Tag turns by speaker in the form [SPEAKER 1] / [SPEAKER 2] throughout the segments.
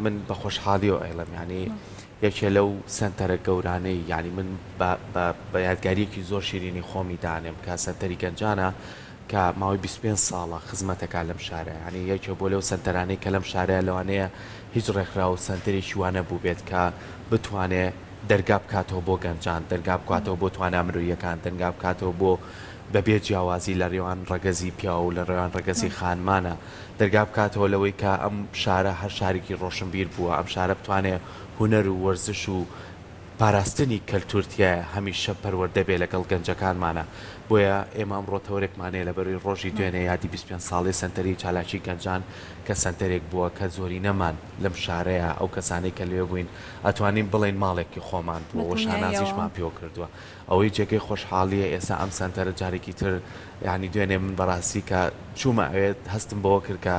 [SPEAKER 1] من بە خۆشحاڵیەوە ئەیڵێم یانی یەکێ لەو سەنتەرە گەورانەی یانی من بە بە بە یادگاریەکی زۆر شیرینی خۆمی دانێم کە سەنتەری گەنجانە کە ماوەی 25 ساڵە خزمەتەکا لەم شارە یانی یەکێ بۆ لەو سەنتەرانەی کە لەم شارەیە لەوانەیە هیچ ڕێکخراو و سەنتەرێکی وا نەبووبێت کە بتوانێ دەرگا بکاتەوە بۆ گەنجان دەرگا بکاتەوە بۆ توانا مرۆییەکان دەرگا بکاتەوە بۆ بەبێ جیاوازی لە رێوان ڕەگەزی پیاو و لە ڕێوان ڕەگەزی خانمانە دەرگا بکاتەوە لەوەی کە ئەم شارە هەر شارێکی ڕۆشنبیر بووە، ئەم شارە بتوانێ هونەر و وەرزش و پاراستنی کەلتور تیایە هەمیشە پەروەردە بێ لەگەڵ گەنجەکانمانە. بۆیە ئێمە ئەمڕۆ تەوەرێکمان هەیە لەبەروی ڕۆژی دوێنێ یادی 25 ساڵەی سەنتەری چالاکی گەنجان کە سەنتەرێک بووە کە زۆرینەمان لەم شارەیا ئەو کەسانەی کە لەوێ بووین ئەتوانین بڵێین ماڵێکی خۆمان بووە و شانازیشمان پێوە کردووە. ئەوەی جێگەی خۆشحاڵیە ئێستا ئەم سەنتەرە جارێکی تر یانی دوێنێ من بەڕاستی کە چوومە ئەوێ هەستم بەوە کرد کە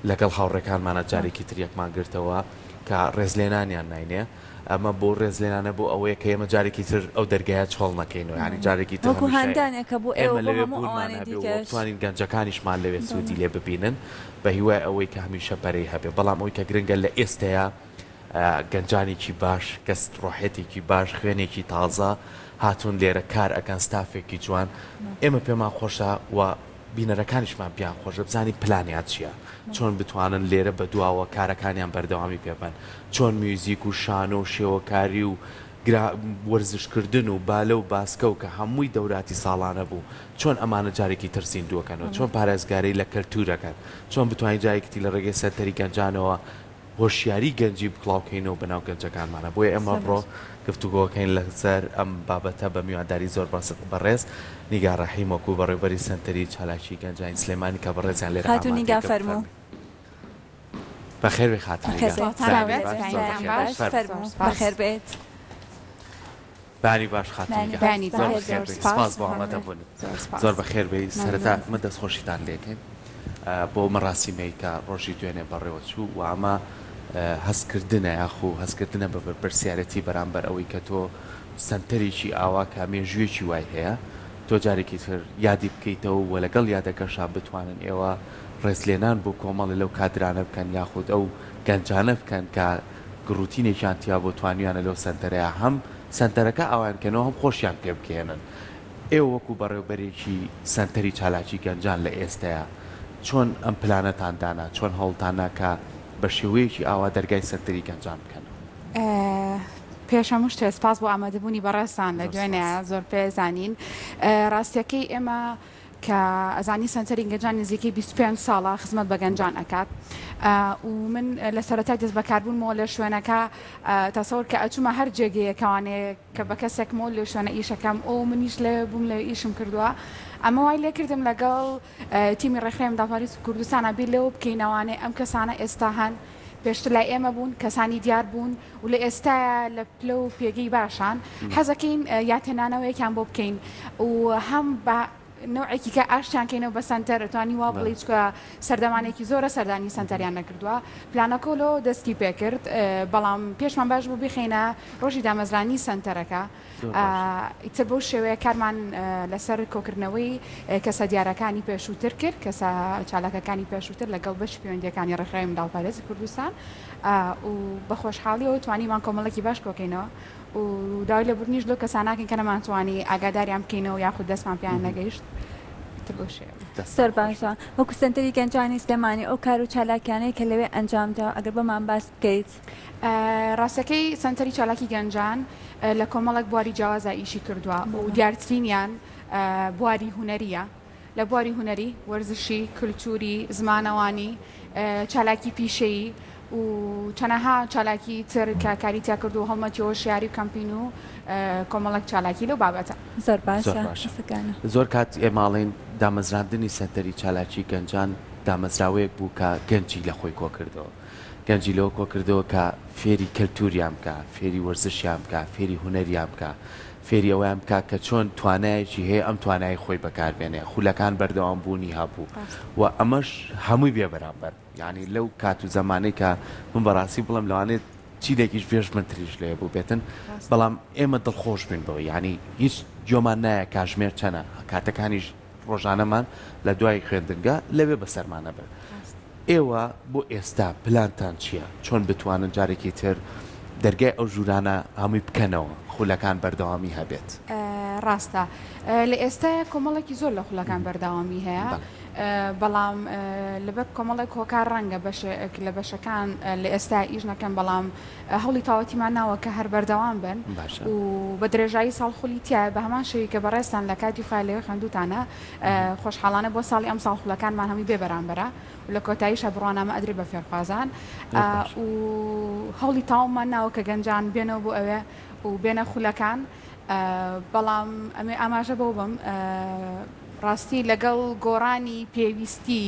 [SPEAKER 1] لەگەڵ هاوڕێکانمانە جارێکی تر یەکمان گرتەوە کە ڕێزلێنانیان ناینێ ئەمە بۆ ڕێزلێنانە بۆ ئەوەیە کە ئێمە جارێکی تر ئەو دەرگایە چۆڵ نەکەینەوە یانی جارێکی تر
[SPEAKER 2] وەکو
[SPEAKER 1] هەمیشە
[SPEAKER 2] هاندانێکە بۆ ئێوە
[SPEAKER 1] ئێمە
[SPEAKER 2] بۆ
[SPEAKER 1] لەوێ
[SPEAKER 2] هەموو
[SPEAKER 1] بوونمان
[SPEAKER 2] ئەوانەی
[SPEAKER 1] هەبێ و
[SPEAKER 2] دیکەش
[SPEAKER 1] بتوانین گەنجەکانیشمان لەوێ سوودی لێ ببینن بە هیوای ئەوەی کە هەمیشە پەرەی هەبێ بەڵام ئەوەی کە گرنگە لە ئێستەیا گەنجانێکی باش کەس ڕۆحێتێکی باش خوێنێکی تازە هاتوون لێرە کار ئەکەن ستافێکی جوان ئێمە پێمان خۆشە و بینەرەکانیشمان پێیان خۆشە بزانین پلانیان چییە چۆن بتوانن لێرە بە دواوە کارەکانیان بەردەوامی پێبن چۆن میوزیک و شانۆ و شێوەکاری و وەرزشکردن و بالە و باسکە و کە هەمووی دەوراتی ساڵانە بوو چۆن ئەمانە جارێکی تر زیندووەکەنەوە چۆن پارێزگاری لە کەلتورەکەن چۆن بتوانین جارێکی تر لە ڕێگەی سەنتەری گەنجانەوە هۆشیاری گەنجی بڵاوکەینەوە بەناو گەنجەکانمانە بۆیە ئێمە ئەمڕۆ گفتوگۆکەین لەسەر ئەم بابەتە بە میوانداری زۆر بەڕێز نیگا ڕەحیم وەکو بەڕێوبەری سەنتەری چالاکی گەنجانی سلێمانی کە بەڕێزیان لێرە
[SPEAKER 2] خاتوو
[SPEAKER 1] ئامادەیە
[SPEAKER 2] نیگا
[SPEAKER 1] کە
[SPEAKER 2] فەرموو.
[SPEAKER 1] بفەرمووی. بەخێربێی خاتوو نیگا.
[SPEAKER 2] بەخێربێیت.
[SPEAKER 1] بەیانی باش زۆر
[SPEAKER 2] بەیانی
[SPEAKER 1] بەخێربێیت
[SPEAKER 2] باش
[SPEAKER 1] فەرموو.
[SPEAKER 2] فەرموو بەخێربێیت.
[SPEAKER 1] بەیانی باش خاتوو نیگا.
[SPEAKER 2] بەیانی
[SPEAKER 1] زۆر
[SPEAKER 2] باش
[SPEAKER 1] بەخێر
[SPEAKER 2] زۆر
[SPEAKER 1] بێی.
[SPEAKER 2] سپاس.
[SPEAKER 1] سپاس بۆ ئامادەبوونت. زۆر بەخێر بێی. سەرەتا من دەستخۆشیتان لێکەین بۆ مەراسیمەی کە ڕۆژی دوێنێ بەڕێوە چوو و ئەمە هەستکردنە یاخو هەستکردنە بە بەرپرسیارەتی بەرامبەر ئەوەی کە تۆ سەنتەرێکی ئاوا کە مێژوویەکی وای هەیە تۆ جارێکی تر یادی بکەیتەوە و لەگەڵ یادەکەشا بتوانن ئێوە ڕێزلێنان بۆ کۆمەڵێ لەو کادرانە بکەن یاخود ئەو گەنجانە بکەن کە گڕوتینێکیان تیا بۆ توانیویانە لەو سەنتەرەیا هەم سەنتەرەکە ئاوایان کەنەوە هەم خۆشیان پێ بگەیەنن. ئێوە وەکو بەڕێوبەرێکی سەنتەری چالاکی گەنجان لە ئێستەیا چۆن ئەم پلانەتان دانا، چۆن هەوڵتان نا کە بە شێوەیەکی ئاوا دەرگای سەنتەری گەنجان بکەنەوە؟
[SPEAKER 3] پێش هەموو شتێ سپاس بۆ ئامادەبوونی بەڕێزتان لە
[SPEAKER 1] زۆر
[SPEAKER 3] دوێنێ
[SPEAKER 1] سپاس.
[SPEAKER 3] زۆر پێ زانین. ڕاستیەکەی ئێمە کە ئەزانی سەنتەری گەنجان نزیکەی 25 ساڵە خزمەت بە گەنجان ئەکات و من لە سەرەتای دەست بەکاربوونمەوە لە شوێنەکە تەسەور کە ئەچوومە هەر جێگەیەکەوانێ کە بە کەسێکمەوە لەو شوێنە ئیشەکەم ئۆ منیش لەوێ بووم لەوێ ئیشم کردووە ئەمە وای لێکردم لەگەڵ تیمی ڕێکخراوی منداڵپارێزی کوردستانا بیر لەوە بکەینەوانێ ئەم کەسانە ئێستا هەن پێشتر لای ئێمە بوون کەسانی دیار بوون و لە ئێستایا لە پلە و پێگەی باشان حەزەکەین یادهێنانەوەیەکیان بۆ بکەین و هەم بە نەوعێکی کە ئاشتیان کەینەوە بە سەنتەر ئەتوانی وا بڵێی چکە سەردەمانێکی زۆرە سەردانی سەنتەریان نەکردووە پلانەکە لەوە دەستی پێکرد بەڵام پێشمان باش بوو بیخەینە ڕۆژی دامەزرانی سەنتەرەکە ئیتر بەو شێوەیە کارمان لەسەر کۆکردنەوەی کەسە دیارەکانی پێشووتر کرد کەسە چالاکەکانی پێشووتر لەگەڵ بەشی پەیوەندیەکانی ڕێکخراوی منداڵپارێزی کوردستان و بە خۆشحاڵیەوە توانیمان کۆمەڵێکی باش کۆکەینەوە و داوای لێبوردنیش لەو کەسانە ئەکەین کە نەمانتوانی ئاگاداریان بکەینەوە یاخود دەستمان پێیان نەگەیشت ئیتر بەو شێوەیە.
[SPEAKER 1] دەستتان
[SPEAKER 2] زۆر
[SPEAKER 1] خۆش
[SPEAKER 2] باشە
[SPEAKER 1] بێت.
[SPEAKER 2] وەکو سەنتەری گەنجانی سلێمانی ئەو کار و چالاکیانەی کە لەوێ ئەنجام درا ئەگەر بۆمان باس بکەیت؟
[SPEAKER 3] ڕاستەکەی سەنتەری چالاکی گەنجان لە کۆمەڵێک بواری جیاوازا ئیشی کردووە و دیارترینیان بواری هونەرییە لە بواری هونەری، وەرزشی، کلتوری، زمانەوانی، چالاکی پیشەیی و چەنەها چالاکی تر کە کاری تیا کردووە هەڵمەتی هۆشیاری و کەمپین و کۆمەڵێک چالاکی لەو بابەتە.
[SPEAKER 2] زۆر
[SPEAKER 1] زۆر
[SPEAKER 2] باشە
[SPEAKER 1] باشە.
[SPEAKER 2] قسەکانە.
[SPEAKER 1] زۆر کات ئێمە ئەڵێین دامەزراندنی سەنتەری چالاکی گەنجان دامەزراوەیەک بوو کە گەنجی لە خۆی کۆکردەوە. گەنجی لەوە کۆکردەوە کە فێری کەلتوریان بکا، فێری وەرزشیان بکا، فێری هونەریان بکا، فێری ئەوەیان بکا کە چۆن توانایەکی هەیە ئەم توانایەی خۆی بەکار بێنێ، خولەکان بەردەوام بوونی هەبوو و ئەمەش هەمووی بێ بەرامبەر یانی لەو کات و زەمانەی کە من بەڕاستی بڵێم لەوانەیە چیلێکیش پێش من تریش لێ بووبێتن بەڵام ئێمە دڵخۆش بووین بەوەی یانی هیچ گوێمان نایە کاژمێر چەنە کاتەکانیش ڕۆژانەمان لە دوای خوێندنگە لەوێ بەسەرمان ئەبرد. ئێوە بۆ ئێستا پلانتان چییە چۆن بتوانن جارێکی تر دەرگای ئەو ژوورانە هەمووی بکەنەوە خولەکان بەردەوامی هەبێت؟
[SPEAKER 3] ڕاستە لە ئێستایا کۆمەڵێکی زۆر لە خولەکان بەردەوامی هەیە بەڵام لەبەر کۆمەڵێک هۆکار ڕەنگە بەشێک لە بەشەکان لە ئێستا ئیش نەکەن بەڵام هەوڵی تاوەتیمان ناوە کە هەر بەردەوام بن و بە درێژایی ساڵ خولی تایە بە هەمان شێوی کە بەڕێزتان لە کاتی خۆیان لەوێ خوێندوتانە خۆشحاڵانە بۆ ساڵی ئەمساڵ خولەکانمان هەمووی بێ بەرامبەرە و لە کۆتاییشا بڕوانامە ئەدرێ بە فێرخوازان و هەوڵی تەواومان ناوە کە گەنجان بێنەوە بۆ ئەوێ و بێنە خولەکان بەڵام ئەمێ ئاماژە بەوە بم ڕاستی لەگەڵ گۆڕانی پێویستی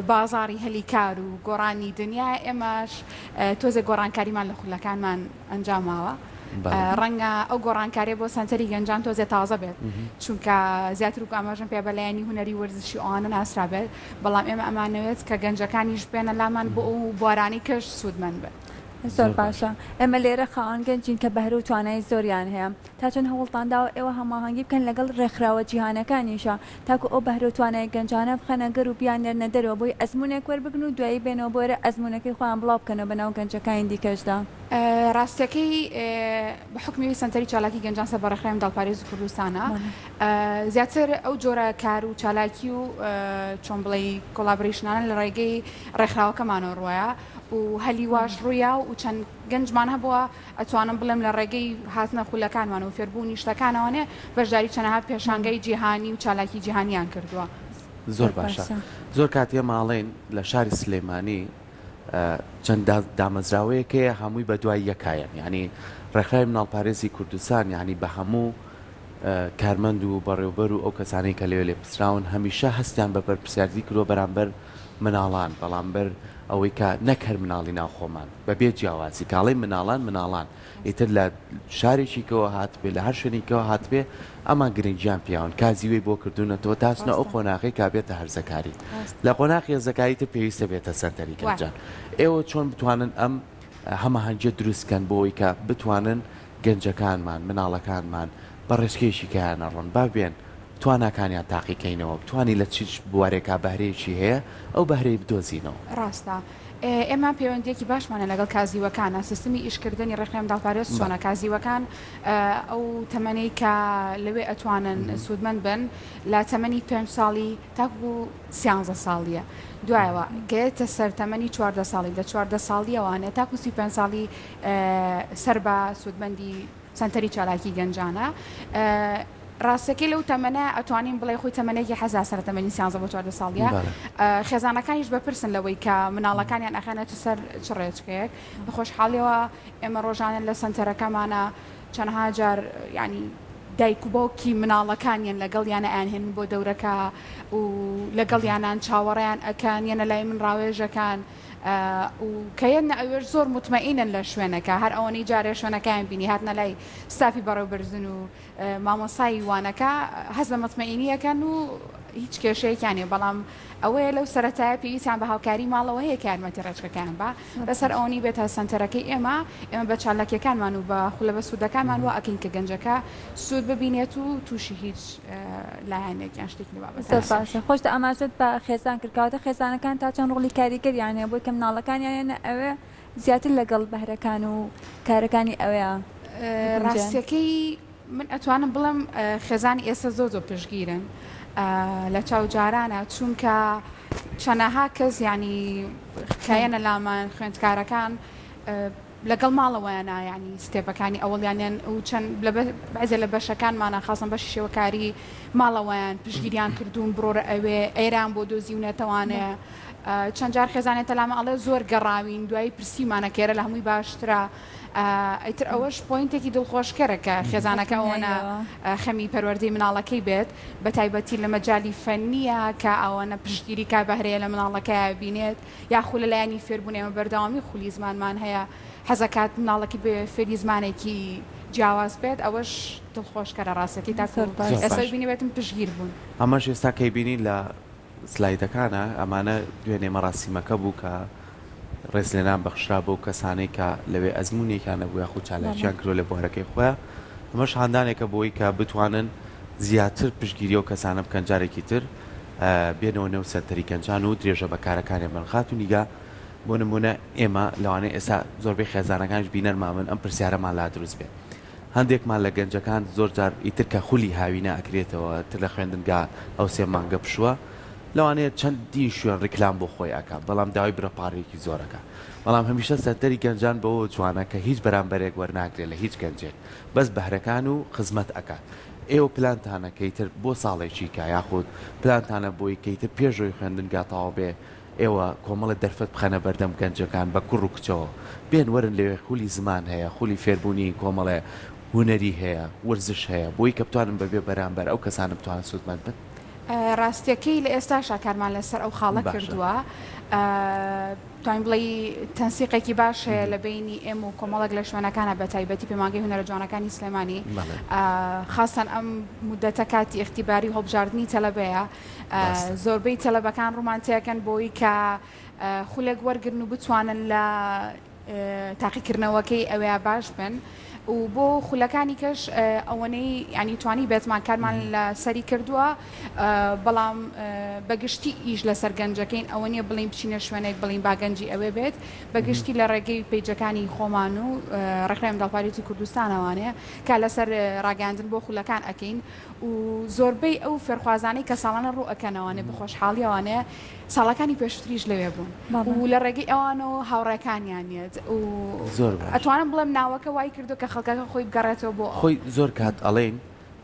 [SPEAKER 3] بازاڕی هەلی کار و گۆڕانی دنیا ئێمەش تۆزێک گۆڕانکاریمان لە خولەکانمان ئەنجام ماوە. ڕەنگە ئەو گۆڕانکاریە بۆ سەنتەری گەنجان تۆزێ تازە بێت چونکە زیاتر وەکو ئاماژەم پێ بە لایەنی هونەری وەرزشی ئەوانە ناسرابێت بەڵام ئێمە ئەمانەوێت کە گەنجەکانیش بێنە لامان بۆ ئەو بوارانەی کەش سوودمەند بن.
[SPEAKER 2] زۆر باشە ئێمە لێرە خاوەن گەنجین کە بەهرە و توانای زۆریان هەیە تا چەند هەوڵتان داوە ئێوە هەماهەنگی بکەن لەگەڵ ڕێکخراوە جیهانەکانیشا تاکو ئەو بەهرە و توانای گەنجانە بخەنە گەر و بیاننێرنە دەرەوە بۆی ئەزموونێک وەربگرن و دوایی بێنەوە بۆ ئێرە ئەزموونەکەی خۆیان بڵاو بکەنەوە بەناو گەنجەکانی دیکەشدا.
[SPEAKER 3] ڕاستیەکەی بە حوکمی ئەوەی سەنتەری چالاکی گەنجان سەر بە ڕێکخراوی منداڵپارێزی کوردستانە زیاتر ئەو جۆرە کار و چالاکی و چۆن بڵێی collaboration انە لە ڕێگەی ڕێکخراوەکەمانەوە ڕوایە و هەلی واش ڕوویا و چەند گەنجمان هەبووە ئەتوانم بڵێم لە ڕێگەی هاتنە خولەکانمان و فێربوونی شتەکانەوەێ بەشداری چەنەها پێشانگای جیهانی و چالاکی جیهانیان کردووە.
[SPEAKER 1] زۆر باشە زۆر کات ئێمە ئەڵێین لە شاری سلێمانی چەند دامەزراوەیەک هەیە هەمووی بە دوای یەکایەن یعنی ڕێکخراوی مناڵپارێزی کوردستان یعنی بە هەموو کارمەند و بەڕێوبەر و ئەو کەسانەی کە لەوێ لێپرسراون هەمیشە هەستیان بە بەرپرسیارتی کردووە بەرامبەر مناڵان بەڵامبەر ئەوەی کە نەک هەر مناڵی ناوخۆمان بەبێ جیاوازی کاڵی مناڵان مناڵان ئیتر لە شارێکی کەوە هاتبێ لە هەر شوێنێکەوە هاتبێ ئەمان گرنگیان پیاون کازیوەی بۆ کردوونەتەوە تا چنە ئەو
[SPEAKER 3] ڕاستە.
[SPEAKER 1] قۆناغەی کا بێتە هەرزەکاری
[SPEAKER 3] ڕاستە.
[SPEAKER 1] لە قۆناغی هەرزەکاری تر پێویستە بێتە سەنتەری
[SPEAKER 3] وایە.
[SPEAKER 1] گەنجان ئێوە چۆن بتوانن ئەم هەماهەنگیە دروست کەن بۆ ئەوەی کە بتوانن گەنجەکانمان مناڵەکانمان بە ڕێچکەیەکی کەیان نەڕۆن با بێن تواناکانیان تاقی کەینەوە بتوانی لە چ بوارێکا بەهرەیەکی هەیە ئەو بەهرەی بدۆزینەوە.
[SPEAKER 3] ڕاستە. ئێمە پەیوەندییەکی باشمان هەیە لەگەڵ کازیوەکانە، سیستمی ئیشکردنی ڕێکخراوی منداڵپارێز چۆنە، کازیوەکان ئەو تەمەنەی کە لەوێ ئەتوانن سوودمەند بن لە تەمەنی پێنج ساڵی تاکو سیانزە ساڵیە، دوایەوە کە یەتە سەر تەمەنی 14 ساڵی لە 14 ساڵیەوانێ تاکو 35 ساڵی سەر بە سوودمەندی سەنتەری چالاکی گەنجانە. ڕاستەکەی لەو تەمەنە ئەتوانین بڵێ خۆی تەمەنێکی حەساسە لە تەمەنی سیانزە بۆ 14 ساڵیە خێزانەکانیش بەپرسن لەوەی کە مناڵەکانیان ئەخەنە چ سەر چ ڕێچکەیەک بە خۆشحاڵیەوە ئێمە ڕۆژانە لە سەنتەرەکەمانە چەندها جار یعنی دایک و باوکی مناڵەکانیان لەگەڵیانە ئەیانهێنن بۆ دەورەکە و لەگەڵیانان چاوەڕێیان ئەکەن یەنە لای من ڕاوێژەکان و کە یەنە ئەوێش زۆر موتمەئینن لە شوێنەکە هەر ئەوەنەی جارێ شوێنەکەیان بینی هاتنە لای ستافی بەڕێوبردن و مامۆستای وانەکە هەست بە متمەئینی ئەکەن و هیچ کێشەیەکیان نیە بەڵام ئەوەیە لەو سەرەتایە پێویستیان بە هاوکاری ماڵەوە هەیە کە یارمەتی ڕێچکەکەیان با لەسەر ئەوەنی بێتە سەنتەرەکەی ئێمە ئێمە بە چالاکیەکانمان و بە خولە بەسوودەکانمان وا ئەکەین کە گەنجەکە سوود ببینێت و تووشی هیچ لایەنێک یان شتێکی لە بابەتە
[SPEAKER 2] زۆر باشە خۆشت ئاماژەت بە خێزان کرد کەواتە خێزانەکان تا چەند ڕۆڵی کاریگەریان هەیە بۆی کە مناڵەکانیان یەنە ئەوێ زیاتر لەگەڵ بەهرەکان و کارەکانی ئەوێا بگونجێن؟
[SPEAKER 3] ڕاستیەکەی من ئەتوانم بڵێم خێزانی ئێستا زۆر زۆر پشتگیرن لە چاو جارانە چونکە چەنەها کەس یانی کە یەنە لامان خوێندکارەکان لەگەڵ ماڵەوەیانا یانی ستێپەکانی ئەوەڵیانیان و چەند لە بەعزێ لە بەشەکانمانا خاسەن بەشی شێوەکاری ماڵەوەیان پشتگیریان کردوون بڕۆرە ئەوێ ئێران بۆ دۆزیونەتەوانێ چەند جار خێزانێ تەلامە ئەڵێ زۆر گەڕاوین دوایی پرسیمانە کێرە لە هەمووی باشترە ئیتر ئەوەش point ێکی دڵخۆشکەرە کە خێزانەکە ئەوەنە خەمی پەروەردەی مناڵەکەی بێت بە تایبەتی لە مەجالی فەنیە کە ئەوەنە پشتگیری کا بەهرەیە لە مناڵەکەیا بینێت یاخو لە لایەنی فێربوون ئێمە بەردەوامی خولی زمانمان هەیە حەزەکات مناڵەکی بێ فێری زمانێکی جیاواز بێت ئەوەش دڵخۆشکەرە ڕاستەکەی تاکو ئێستا بینیبێتم پشتگیر بوون.
[SPEAKER 1] ئەمەش ئێستا کەی بینی لە سلایدەکانە ئەمانە دوێنێ مەراسیمەکە بوو کە ڕێزلێنان بەخشرا بەو کەسانەی کە لەوێ ئەزموونێکیان هەبوو یاخود چالاکیان کردووە لە بوارەکەی خۆیان ئەمەش هاندانێکە بۆی کە بتوانن زیاتر پشتگیری ئەو کەسانە بکەن جارێکی تر. بێنەوە نێو سەنتەری گەنجان و درێژە بە کارەکانیان بەن. خاتوو نیگا بۆ نموونە ئێمە لەوانەیە ئێستا زۆربەی خێزانەکانیش بینەرمان بن ئەم پرسیارەمان لا دروست بێت. هەندێکمان لە گەنجەکان زۆر جار ئیتر کە خولی هاوینە ئەکرێتەوە تر لە خوێندنگا ئەو سێ مانگە پشووە لەوانەیە چەندین شوێن ڕیکلام بۆ خۆی ئەکا بەڵام داوای برە پارەیەکی زۆر ئەکا بەڵام هەمیشە سەنتەری گەنجان بەوە جوانە کە هیچ بەرامبەرێک وەرناگرێ لە هیچ گەنجێک بەس بەهرەکان و خزمەت ئەکات ئێوە پلانتانە کە ئیتر بۆ ساڵێکی کە یاخود پلانتانە بۆی کە ئیتر پێش ئەوەی خوێندنگا تەواو بێ ئێوە کۆمەڵێ دەرفەت بخەنە بەردەم گەنجەکان بە کوڕ و کچەوە بێن وەرن لەوێ خولی زمان هەیە خولی فێربوونی کۆمەڵێ هونەری هەیە وەرزش هەیە بۆی کە بتوانن بەبێ بەرامبەر ئەو کەسانە بتوانن سوودمەند بن.
[SPEAKER 3] ڕاستیەکەی لە ئێستاشا کارمان لەسەر ئەو خاڵە
[SPEAKER 1] باشە.
[SPEAKER 3] کردووە توانین بڵێی تەنسیقێکی باش هەیە لە بەینی ئێمە و کۆمەڵێک لە شوێنەکانە بە تایبەتی پەیمانگەی هونەرە جوانەکانی سلێمانی
[SPEAKER 1] بەڵێ.
[SPEAKER 3] خاستەن ئەم مودەتە کاتی ئیختیباری و هەڵبژاردنی تەلەبەیە
[SPEAKER 1] ڕاستە.
[SPEAKER 3] زۆربەی تەلەبەکان ڕوومان تێکەن بۆی کە خولێک وەرگرن و بتوانن لە تاقیکردنەوەکەی ئەوێ باش بن و بۆ خولەکانی کەش ئەوەنەی ینی توانی بێتمان کارمان لە سەری کردووە بەڵام بەگشتی ئیش لەسەر گەنجەکەین ئەوە نیە بڵین بچینە شوێنێک بڵین با گەنجی ئەوێ بێت بەگشتی لە ڕێگەی پەیجەکانی خۆمان و ڕێکخراوی منداڵپارێزی کوردستانەوانەیە کە لەسەر ڕاگەاندن بۆ خولەکان ئەکەین و زۆربەی ئەو فێرخوازانەی کە ساڵانە ڕوو ئەکەنەوانێ بە خۆشحاڵیەوانێ ساڵەکانی پێشووتریش لەوێ بوون و لە ڕێگەی ئەوانەوە هاوڕێکانیان یەت و
[SPEAKER 1] زۆر باش.
[SPEAKER 3] ئەتوانم بڵێم ناوەکە وای کردووە کە خەڵکەکە خۆی بگەڕێتەوە بۆ ئەو.
[SPEAKER 1] خۆی زۆر کات ئەڵێین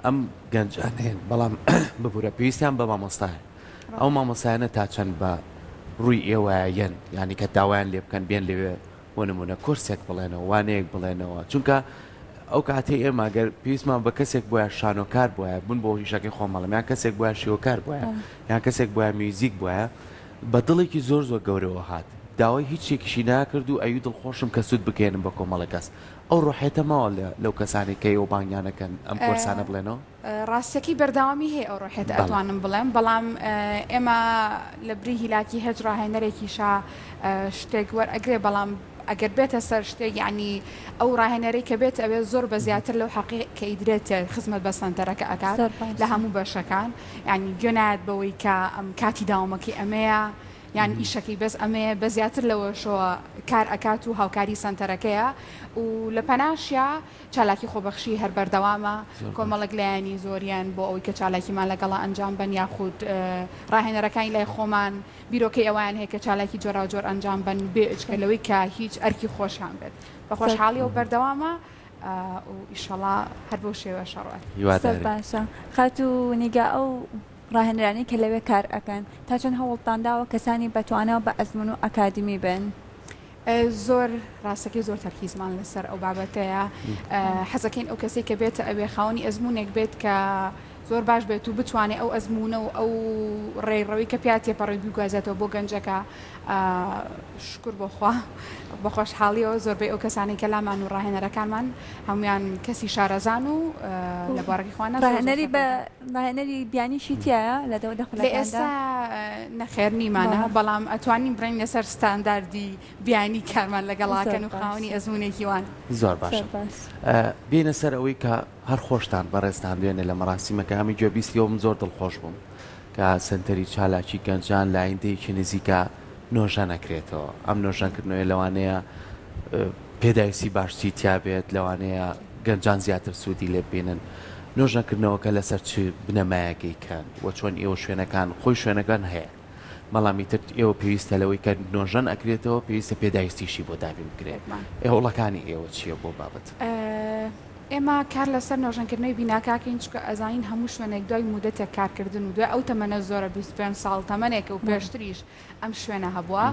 [SPEAKER 1] ئەم گەنجانەیەن بەڵام ببورە پێویستیان بە مامۆستایە ئەو مامۆستایانە تا چەند بە ڕووی ئێوەیە یەن یانی کە داوایان لێ بکەن بێن لەوێ بۆ نموونە کۆرسێک بڵێنەوە، وانەیەک بڵێنەوە، چونکە ئەو کاتەی ئێمە گەر پێویستمان بە کەسێک بوایە شانۆکار بوایە، من بۆ ئیشەکەی خۆم ئەڵێم، یان کەسێک بوایە شێوەکار بوایە، یان کەسێک بوایە میوزیک بوایە، بە دڵێکی زۆر زۆر گەورەوە هات، داوای هیچ شتێکیشی ناکرد و ئەیوت دڵخۆشم کە سوود بگەیەنم بە کۆمەڵێک کەس. ئەو ڕۆحیەتە ماوە لەو کەسانەی کە ئێوە بانگیان ئەکەن ئەم کۆرسانە بڵێنەوە؟
[SPEAKER 3] ڕاستەکەی بەردەوامی هەیە ئەو ڕۆحیەتە
[SPEAKER 1] بەڵێ.
[SPEAKER 3] ئەتوانم بڵێم بەڵام ئێمە لە بری هیلاکی هێچ ڕاهێنەرێکیشا شتێک وەرئەگرێ بەڵام ئەگەر بێتە سەر شتێک یانی ئەو ڕاهێنەرەی کە بێتە ئەوێ زۆر بە زیاتر لەو حەقی کە ئیدرێتێ خزمەت بە سەنتەرەکە ئەکات
[SPEAKER 2] زۆر
[SPEAKER 3] لە
[SPEAKER 2] باشە.
[SPEAKER 3] هەموو بەشەکان یانی گوێ نایەت بەوەی کە ئەم کاتی داومەکەی ئەمەیە یان ئیشەکەی بەس ئەمەیە بە زیاتر لەوەشەوە کار ئەکات و هاوکاری سەنتەرەکەیە و لە پەناشیا چالاکی خۆبەخشی هەر بەردەوامە، کۆمەڵێک لایەنی زۆریان بۆ ئەوەی کە چالاکیمان لەگەڵا ئەنجام بەن یاخود ڕاهێنەرەکانی لای خۆمان بیرۆکەی ئەوەیان هەیە کە چالاکی جۆراوجۆر ئەنجام بەن بێ ئێجگە لەوەی کە هیچ ئەرکی خۆشیان بێت. بە خۆشحاڵیەوە بەردەوامە و ئیشەڵا هەر بەو شێوەیەش ئەڕوات.
[SPEAKER 2] زۆر
[SPEAKER 1] هیوادارین.
[SPEAKER 2] باشە خاتوو نیگا ئەو ڕاهێنەرانەی کە لەوێ کار ئەکەن تا چەند هەوڵتان داوە کەسانی بەتوانا و بە ئەزموون و ئەکادیمی بن؟
[SPEAKER 3] زۆر ڕاستەکەی زۆر تەرکیزمان لەسەر ئەو بابەتەیە حەزەکەین ئەو کەسێک کە بێتە ئەوێ خاوەنی ئەزمونێک بێت کە زۆر باش بێت و بتوانێت ئەو ئەزمونە و ئەو ڕێڕەوی کە پیا تێپەڕی بیگوازێتەوە بۆ گەنجەکە شکر بۆخوا بە خۆشحاڵیەوە زۆربەی ئەو کەسانی کە لامان و ڕاهێنەرەکانمان هەمویان کەسی شارەزان و لە بوارەکەی خۆیان
[SPEAKER 2] ڕاهێنەری بە ڕاهێنەری بیانیشی تیایە لە دەوە
[SPEAKER 3] لە
[SPEAKER 2] خولەکاندا؟
[SPEAKER 3] ئێستا نەخێر نیمانە بەڵام ئەتوانین بڵێین لەسەر ستانداردی بیانی کارمان لەگەڵاکەن و
[SPEAKER 2] زۆر
[SPEAKER 3] خاوەنی
[SPEAKER 2] باشە.
[SPEAKER 3] ئەزموونێکی وان.
[SPEAKER 1] زۆر باشە
[SPEAKER 2] زۆر باش.
[SPEAKER 1] بێینە سەر ئەوەی کە هەر خۆشتان بەڕێزتان دوێنێ لە مەراسیمەکە ئەمە گوێبیستی ئەوم زۆر دڵخۆش بووم کە سەنتەری چالاکی گەنجان لە ئایندەیەکی نزیکا نۆژەن ئەکرێتەوە ئەم نۆژەنکردنەوەیە لەوانەیە پێداویستی باشتری تیا بێت، لەوانەیە گەنجان زیاتر سوودی لێ ببینن. نۆژەنکردنەوەکە لەسەر چ بنەمایەک ئەیکەن و چۆن ئێوە شوێنەکان، خۆی شوێنەکان هەیە، بەڵام ئیتر ئێوە پێویستە لەوەی کە نۆژەن ئەکرێتەوە پێویستە پێداویستیشی بۆ دابین بکرێت. هەوڵەکانی ئێوە چییە بۆ بابەت؟
[SPEAKER 3] ئێمە کار لەسەر نۆژەنکردنەوەی بیناکە ئەکەین، چونکە ئەزانین هەموو شوێنێک دوای مودەتێک کارکردن و دوای ئەو تەمەنە زۆرە 25 ساڵ تەمەنێکە و پێشتریش ئەم شوێنە هەبووە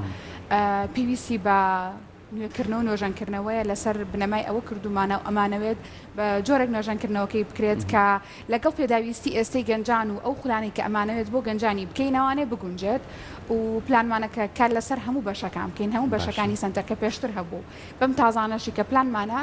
[SPEAKER 3] پێویستی بە نوێکردنەوە و نۆژەنکردنەوەیە لەسەر بنەمای ئەوە کردوومانە و ئەمانەوێت بە جۆرێک نۆژەنکردنەوەکەی بکرێت کە لەگەڵ پێداویستی ئێستەی گەنجان و ئەو خولانەی کە ئەمانەوێت بۆ گەنجانی بکەینەوانێ بگونجێت و پلانمانە کە کار لەسەر هەموو بەشەکان بکەین هەموو بەشەکانی سەنتەر کە پێشتر هەبوو بەم تازانەشی کە پلانمانە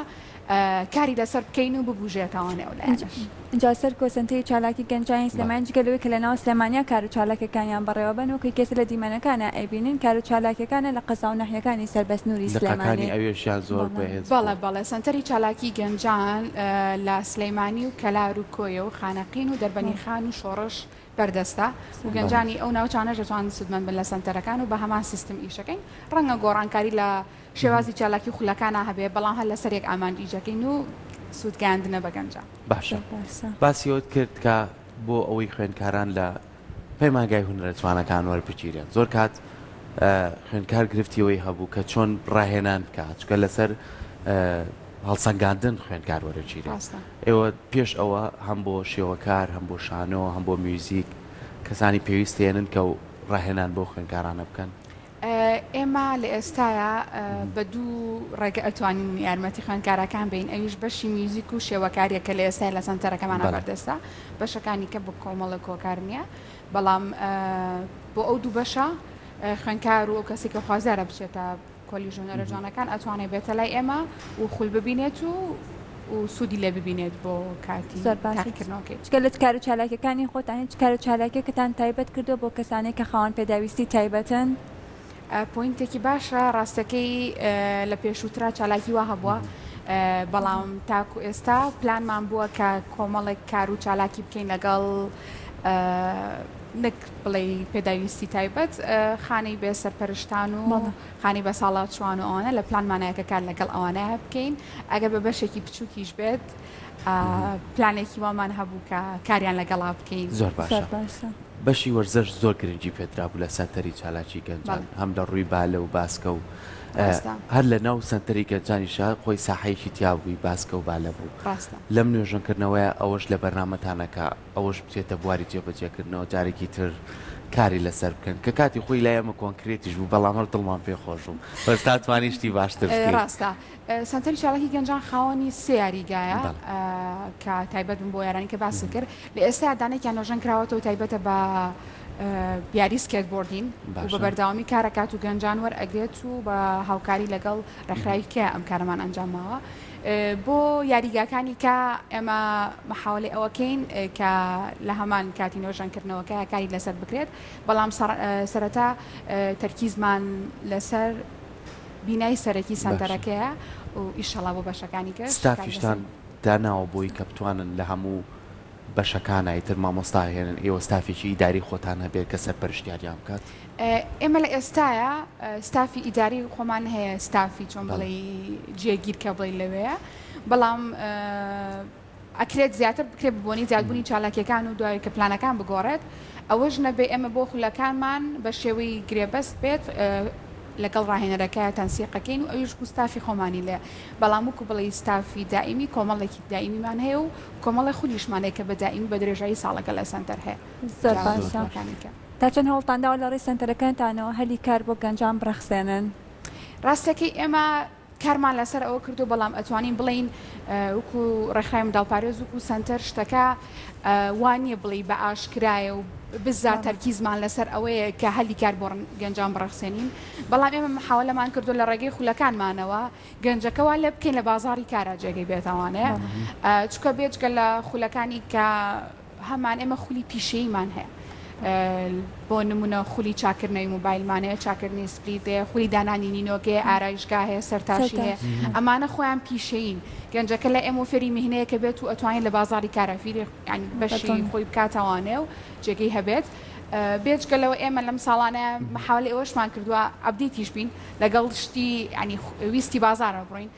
[SPEAKER 3] کاری لەسەر بکەین و ببوژێتەوانێ ئەو لایەنەش.
[SPEAKER 2] ئینجا سەرکۆ سەنتەری چالاکی گەنجانی سلێمانی جگە لەوەی کە لەناو سلێمانیا کارو چالاکیەکانیان بەڕێوەبەن وەکو کەسە لە دیمەنەکانا ئەیبینن کارو چالاکیەکانە لە قەزاو ناحیەکانی سەر بە سنوری سلێمانی.
[SPEAKER 1] لقەکانی ئەوێشیان زۆر بەهێز بوو.
[SPEAKER 3] بەڵێ بەڵێ سەنتەری چالاکی گەنجان لە سلیمانی و کەلار و کۆیە و خانەقین و دەربەنیخان و شۆڕش بەردەستە و گەنجانی ئەو ناوچانەش دەتوانن سوودمەند بن لە سەنتەرەکان و بە هەمان سیستم ئیشەکەین ڕەنگە گۆڕانکاری لە شێوازی چالاکی و خولەکانا هەبێ بەڵام هەر لەسەر یەک ئامانج ئیشەکەین و سوود گەیاندنە بە گەنجان.
[SPEAKER 1] باشە باسی ئەوەت کرد کە بۆ ئەوەی خوێندکاران لە پەیمانگای هونەرە جوانەکان وەربگیرێن زۆر کات خوێندکار گرفتی ئەوەی هەبوو کە چۆن ڕاهێنان بکات چونکە لەسەر هەڵسەنگاندن خوێندکار وەرەگیرێت ئێوە پێش ئەوە هەم بۆ شێوەکار هەم بۆ شانۆ هەم بۆ میوزیک کەسانی پێویست هێنن کە ڕاهێنان بۆ خوێندکارانە بکەن؟
[SPEAKER 3] ئێمە لە ئێستایا بە دوو ڕێگە ئەتوانین یارمەتی خوێندکارەکان بین ئەویش بەشی میوزیک و شێوەکاریە کە لە ئێستای لە سەنتەرەکەمانە بەردەستە بەشەکانی کە بە کۆمەڵێک هۆکار نییە بەڵام بۆ ئەو دوو بەشە خوێندکار و ئەو کەسی کە خوازیارە بچێتە کۆلیژ هونەرە جوانەکان ئەتوانێت بێتە لای ئێمە و خول ببینێت و و سوودی لێ ببینێت بۆ کاتی
[SPEAKER 2] زۆر باشە
[SPEAKER 3] تاقیکردنەوەکەی.
[SPEAKER 2] جگە لە کار و چالاکیەکانی خۆتان هیچ کار و چالاکیەکتان تایبەت کردووە بۆ کەسانێک کە خاوەن پێداویستی تایبەتن؟
[SPEAKER 3] point ێکی باشە ڕاستەکەی لە پێشووترا چالاکی وا هەبووە بەڵام تاکو ئێستا پلانمان بووە کە کۆمەڵێک کار و چالاکی بکەین لەگەڵ نەک بڵێی پێداویستی تایبەت خانەی بێ سەرپەرشتان و خانەی بەساڵاچووان و ئەوانە لە پلانمانایە کە کار لەگەڵ ئەوانەیە بکەین ئەگەر بە بەشێکی بچووکیش بێت پلانێکی وامان هەبوو کە کاریان لەگەڵا بکەین.
[SPEAKER 1] زۆر باشە بەشی وەرزش زۆر گرنگی پێدرابوو لە سەنتەری چالاکی گەنجان هەم لە ڕووی بالە و باسکە و هەر لە ناو سەنتەری گەنجانیشا خۆی ساحەیەکی تیابووی باسکە و بالە بوو لەم نوێژەنکردنەوەیە ئەوەش لە بەرنامەتانە کە ئەوەش بچێتە بواری جێبەجێکردنەوە جارێکی تر کاری لەسەر بکەن کە کاتی خۆی لای ئێمە کۆنکرێتیش بوو بەڵام هەر دڵمان پێ خۆش بوو بەس تا توانی شتی باشتر بکەین.
[SPEAKER 3] ڕاستە سەنتەری چالاکی گەنجان خاوەنی سێ یاریگایە کە تایبەت بن بۆ یارانی کە باست کرد لە ئێستا دانێکیان نۆژەن کراوەتەوە تایبەتە بە یاری skateboarding و بە بەردەوامی کارەکات و گەنجان وەرئەگرێت و بە هاوکاری لەگەڵ ڕێکخراوی کە ئەم کارەمان ئەنجاماوە بۆ یاریگاکانی کە ئێمە محاوەلەی ئەوەکەین کە لە هەمان کاتی نۆژەنکردنەوەکە کاری لەسەر بکرێت بەڵام سەرەتا تەرکیزمان لەسەر بینای سەرەکی سەنتەرەکەیە و ئیشەڵا بۆ بەشەکانی کەش
[SPEAKER 1] ستافیشتان داناوە بۆی کە بتوانن لە هەموو بەشەکانە ئیتر مامۆستا هێنن ئێوە ستافێکی ئیداری خۆتان هەبێت کە سەرپەرشتیاریان بکات؟
[SPEAKER 3] ئێمە لە ئێستایا ستافی ئیداری خۆمان هەیە ستافی چۆن بڵێی جێگیر کە بڵێی لەوێیە بەڵام ئەکرێت زیاتر بکرێت بۆنی زیادبوونی چالاکیەکان و دوای کە پلانەکان بگۆڕێت ئەوەش نەبێ ئێمە بۆ خولەکانمان بە شێوەی گرێبەست بێت لەگەڵ ڕاهێنەرەکە تەنسیقەکەین و ئەویش وەکو ستافی خۆمانی لێ بەڵام وەکو بڵێی ستافی دائیمی کۆمەڵێکی دائیمیمان هەیە و کۆمەڵێ خولیشمان هەیە کە بە دائیمی بە درێژایی ساڵەکە لە سەنتەر هەیە
[SPEAKER 2] زۆر باشە تا چەند هەوڵتان داوە لە ڕێی سەنتەرەکانتانەوە هەلی کار بۆ گەنجان بڕەخسێنن؟
[SPEAKER 3] ڕاستەکەی ئێمە کارمان لەسەر ئەوە کردو بەڵام ئەتوانین بڵێین وەکو ڕێکخراوی منداڵپارێز وەکو سەنتەر شتەکە وا نییە بڵێی بە ئاشکرایە و بزا تەرکیزمان لەسەر ئەوەیە کە هەلی کار بۆ گەنجان بڕەخسێنین بەڵام ئێمە محاولەمان کردو لە ڕێگەی خولەکانمانەوە گەنجەکە وا لێ بکەین لە بازاڕی کارا جێگەی بێتەوانێ چونکە بێجگە لە خولەکانی کە هەمان ئێمە خولی پیشەییمان هەیە بۆ نمونە خولی چاکردنەوەی مۆبایلمان هەیە چاکردنی split هەیە خولی دانانی نینۆکەیە ئارایشگا هەیە سەرتاشی هەیە ئەمانە خۆیان پیشەیین گەنجەکە لە ئێمە فێری میهنەیەکە بێت و ئەتوانێت لە بازاڕی کارا فیری یانی بەشی خۆی بکاتەوانێ و جێگەی هەبێت بێجگە لەوە ئێمە لەم ساڵانە محاولەی ئەوەشمان کردووە update یش بین لەگەڵ شتی یانی ویستی بازارەوە بڕۆین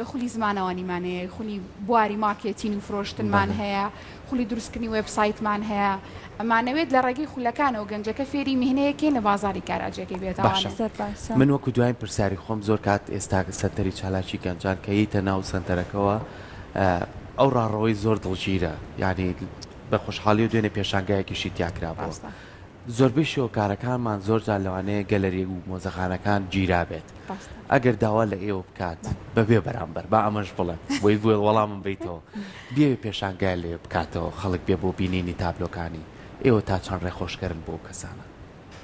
[SPEAKER 3] خولی زمانەوانیمان هەیە، خولی بواری مارکێتین و فرۆشتنمان هەیە، خولی دروستکردنی وێبسایتمان هەیە، ئەمانەوێت لە ڕێگەی خولەکانەوە گەنجەکە فێری میهنەیەکەین لە بازاڕی کارا جێگەی بێتەوانێ.
[SPEAKER 1] باشە
[SPEAKER 2] زۆر باشە.
[SPEAKER 1] من وەکو دواین پرسیاری خۆم زۆر کات ئێستا سەنتەری چالاکی گەنجان کە یەیتە ناو سەنتەرەکەوە ئەو ڕاڕەوەی زۆر دڵگیرە یانی بە خۆشحاڵیەوە دوێنێ پێشانگایەکیشی تیا کرابووە
[SPEAKER 3] ڕاستە.
[SPEAKER 1] زۆربەی شێوەکارەکانمان زۆر جار لەوانەیە گەلەری و مۆزەخانەکان گیرابێت ئەگەر داوا لە ئێوە بکات بەبێ بەرامبەر با ئەمەش بڵێم بۆی بۆ وەڵامم بیتەوە بیەوێ پێشانگای لەوێ بکاتەوە خەڵک بێ بۆ بینینی تابلۆکانی ئێوە تا چەند ڕێخۆشکەرن بۆ ئەو کەسانە؟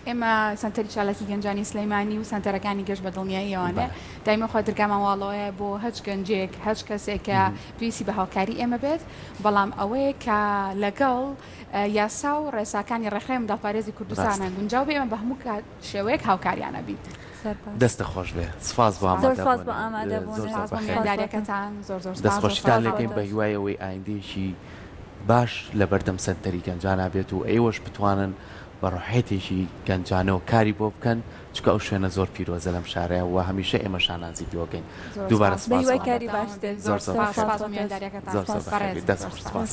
[SPEAKER 3] ئێمە سەنتەری چالاکی گەنجانی سلەیمانی و سەنتەرەکانی گەشت بە دڵنیاییەوانێ دایمە خوا درگامان واڵۆیە بۆ هەچ گەنجێک هەچ کەسێک کە پێویستی بە هاوکاری ئێمە بێت بەڵام ئەوەیە کە لەگەڵ یاسا و ڕێساکانی ڕێکخراوی منداڵپارێزی کوردستانە گونجاو بێ ئێمە بە هەموو کات شێوەیەک هاوکاریانە بین.
[SPEAKER 1] دەستت خۆش بێ سپاس بۆ
[SPEAKER 2] زۆر سپاس بۆ ئامادەبوونت.
[SPEAKER 1] زۆر زۆر
[SPEAKER 3] بۆ میوانداریەکەتان زۆر زۆر سپاس.
[SPEAKER 1] دەست خۆشیتان لێکەین بە هیوای ئەوەی ئایندەیەکی باش لەبەردەم سەنتەری گەنجانا بێت و ئێوەش بتوانن بە ڕۆحیەتێکی گەنجانەوە کاری بۆ بکەن چونکە ئەو شوێنە زۆر پیرۆزە لەم شارەیە و هەمیشە ئێمە شانازی پێوەکەین دووبارە
[SPEAKER 2] سپاس بە هیوای کاری باشتر
[SPEAKER 1] زۆر زۆر سپاس بۆ میوانداریەکەتان
[SPEAKER 3] زۆر زۆر
[SPEAKER 1] بەخێربێی دەست خۆش سپاس.